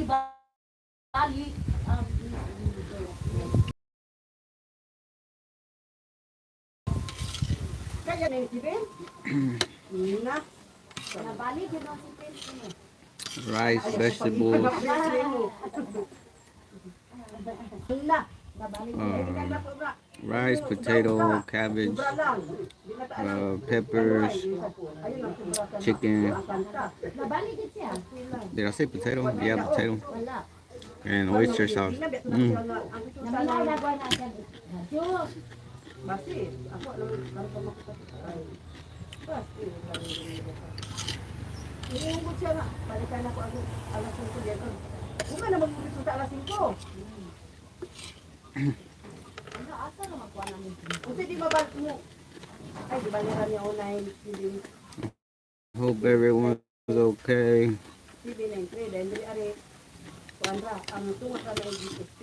Gibali ang Kaya na yung sibin? Na. Nabali gyud ang si Prince mo. Rice, vegetables, Na. Nabali rice, potato, cabbage, peppers, chicken. Nabali gyud siya. Did I say potato? Yeah, potato. Wala. And oyster sauce. Naminaw na ba na siya? Diyos. Basi, ako alam mo, para pa makita. Ay. Basi, Iunggot siya nga. Balikan ako ako alas 5 dito. Kung na mag-ulit sa alas 5. Ano asa na magkuha namin? Kasi di mabal mo. Ay, di ba niya niya online TV Hope everyone's okay. TV 93 dahil dili ari kuan ra ang tunga ka na GST.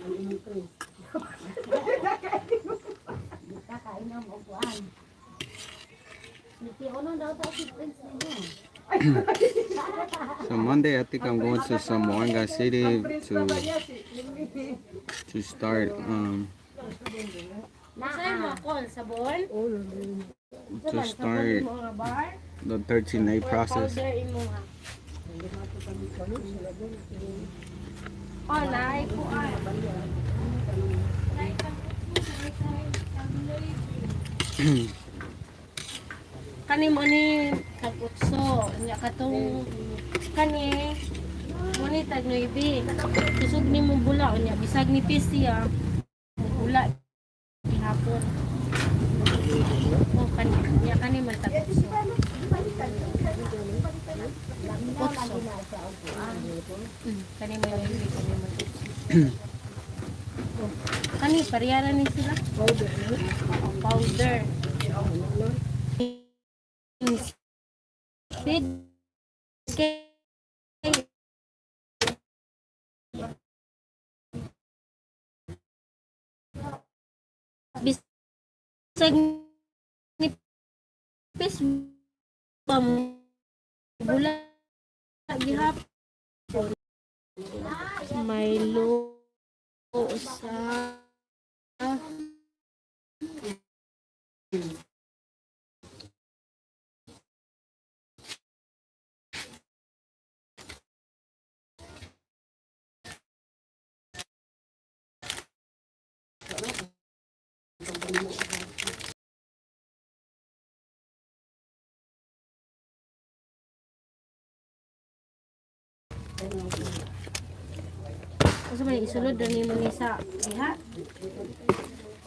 Ang imong prince. Kakainom og kuan. Nitiunon daw ta si Prince ninyo. So Monday, I think I'm going to Zamboanga City Ang prince to pa ba niya si Mimi? to start Naa. Mo call sabon? to start Mo nga bar? the 13A process. Powder imo nga. Oh, naay ko ay. Naay kang naay kang Kani mo ni tag utso, nya katong kani mo ni tag 9. Kusog ni mo bula unya bisag ni siya. Bula gihapon. Oh, kani nya kani man tag utso. Naminaw lagi na siya og kuan. Kani mo yung hindi, kani mo yung Oh, kani, pariyara ni sila. Powder. Powder. Instead, kay bisag ni pis ba mo bula gihapon. Milo sa Kasi may isulod na nimo ni sa diha.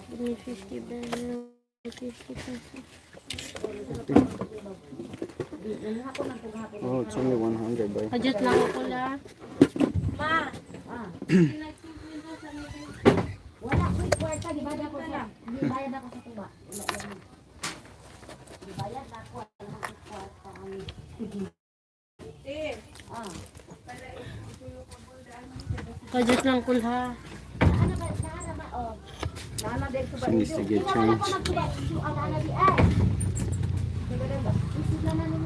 Give me 50 pesos. 50 pesos. Oh, it's only 100, bro. Kadyot lang ako la. Ma! Ah. Wala ko'y kwarta, di ba ako sa di bayad ako sa tuba. Wala yan. Di bayad ako, wala akong kwarta ani. Ah. Kadyot lang kulha. Naana ba, naana ba, oh. Nana dito ba She needs to inyo? get Di ba wala changed. ko magtuba, issue ang ana di ay. Isip na na ni